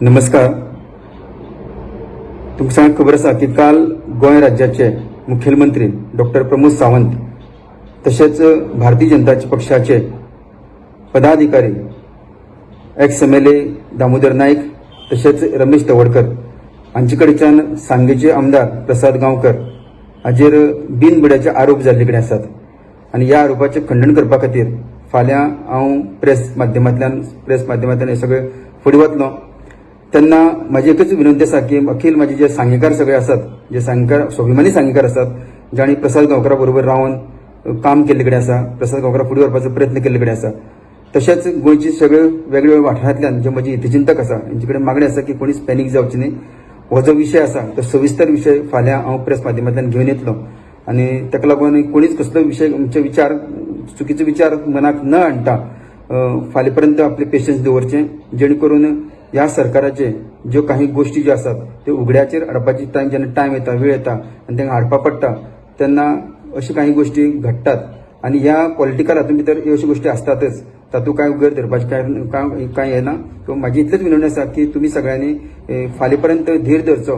नमस्कार. तुमकां सगळ्यांक खबर आसा की काल गोंय राज्याचे मुखेलमंत्री डॉक्टर प्रमोद सावंत तशेंच भारतीय जनता पक्षाचे पदाधिकारी ex MLA Damodar Naik तशेंच रमेश तवडकर हांचे कडच्यान सांगेचे आमदार प्रसाद गांवकर हाजेर बिनबुडाचे आरोप जाल्ले कडेन आसात आनी ह्या आरोपाचें खंडण करपा खातीर फाल्यां हांव प्रेस माध्यमांतल्यान हें सगळें फुडें वतलो. तेन्ना म्हाजी एकच विनंती आसा की अखील म्हाजे जे सांगेकार सगळे आसात, जे सांगेकार, स्वाभिमानी सांगेकार आसात, जांणी प्रसाद गांवकरा बरोबर रावन काम केल्ले कडेन आसा, प्रसाद गांवकरा फुडें व्हरपाचो प्रयत्न केल्ले कडेन आसा, तशेंच गोंयचे सगळे वेगवेगळ्या वाठारांतल्यान जे म्हजे हितचिंतक आसा, हेंचे कडेन मागणी आसा की कोणीच पॅनीक जावची न्ही. हो जो विशय आसा तो सविस्तर विशय फाल्यां हांव प्रेस माध्यमांतल्यान घेवन येतलो आनी ताका लागून कोणीच कसलो विशय तुमचे विचार, चुकीचे विचार मनाक न हाडटा फाल्यां पर्यंत आपले पेशन्स दवरचे, जेणे करून ह्या सरकाराचे ज्यो काही गोश्टी ज्यो आसात त्यो उगड्याचेर हाडपाची टायम, जेन्ना टायम येता, वेळ येता आनी तांकां हाडपा पडटा, तेन्ना अश्यो काही गोश्टी घडटात. आनी ह्या पॉलिटिकल हातूंत भितर ह्यो अश्यो गोश्टी आसतातच, तातूंत कांय गैर धरपाचें काय काय काय येना. सो म्हाजी इतलीच विनवणी आसा की तुमी सगळ्यांनी फाल्यां पर्यंत धीर धरचो.